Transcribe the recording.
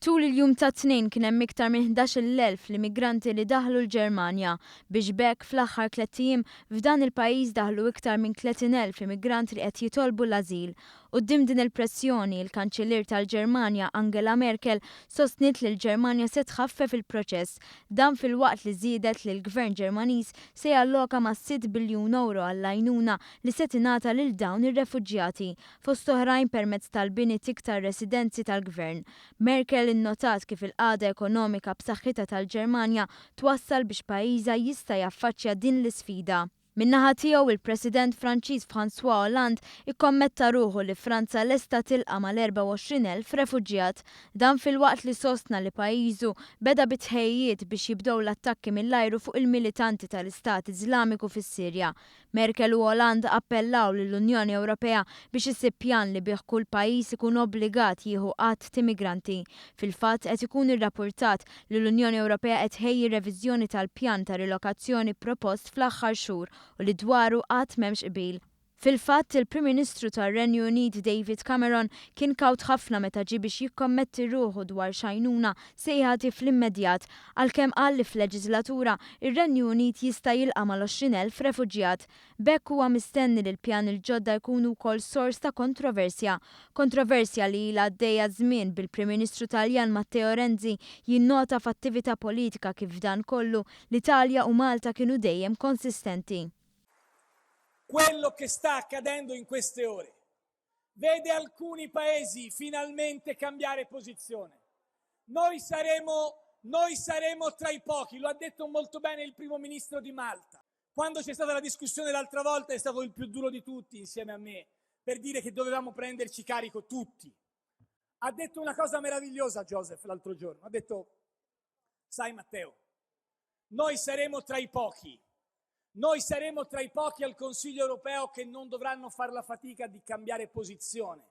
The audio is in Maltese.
Tul il-jum tat-Tnejn kien hemm iktar minn 11,000 l-immigranti li daħlu l-Ġermanja, biex b'hekk fl-aħħar tlett ijiem f'dan il-pajjiż daħlu iktar minn 30,000 immigrant li qed jitolbu l-ażil. Quddiem din il-pressjoni, il-Kanċillier tal-Ġermanja Angela Merkel sostniet li l-Ġermanja se tħaffef il-proċess. Dan filwaqt li żiedet li l-Gvern Ġermaniż se jalloka mas-sitt biljun ewro għall-għajnuna li se tingħata lil dawn ir-refuġjati, fost oħrajn permezz tal-bini t'iktar residenzi tal-gvern. Merkel innotat kif il-qagħda ekonomika b'saħħitha tal-Ġermanja twassal biex pajjiżha jista' jaffaċċja din l-isfida. Min-naħa tiegħu, il-President Franċiż François Hollande ikkommetta ruħu li Franza lesta tilqa' mal-24,000 refuġjat. Dan filwaqt li sostna li pajjiżu beda bit-tħejjijiet biex jibdew l-attakki mill-ajru fuq il-militanti tal-Istat Iżlamiku fis-Sirja. Merkel u Hollande appellaw lill-Unjoni Ewropea biex issib pjan li bih kull pajjiż ikun obbligat jieħu għadd t'immigranti. Fil-fatt, qed ikun irrappurtat li l-Unjoni Ewropea qed tħejji reviżjoni tal-pjan ta' rilokazzjoni propost fl-aħħar xhur u li dwaru għad m'hemmx qbil. Fil-fatt, il-Prim Ministru tar-Renju Unit David Cameron kien kawt ħafna meta ġie biex jikkommetti ruħu dwar x'għajnuna se jagħti fl-immedjat, għalkemm qal li f'leġiżlatura, ir-Renju Unit jista' jilqa' mal-20,000 refuġjat. B'hekk huwa mistenni li l-pjani l-ġodda jkunu wkoll sors ta' kontroversja. Kontroversja li ilha għaddejja żmien, bil-Prim Ministru Taljan Matteo Renzi jinnota f'attività politika kif f'dan kollu, l-Italja u Malta kienu dejjem konsistenti. Quello che sta accadendo in queste ore vede alcuni paesi finalmente cambiare posizione. Noi saremo, noi saremo tra i pochi, lo ha detto molto bene il primo ministro di Malta. Quando c'è stata la discussione l'altra volta è stato il più duro di tutti insieme a me per dire che dovevamo prenderci carico tutti. Ha detto una cosa meravigliosa Joseph l'altro giorno, ha detto, sai Matteo, noi saremo tra i pochi Noi saremo tra i pochi al Consiglio europeo che non dovranno far la fatica di cambiare posizione.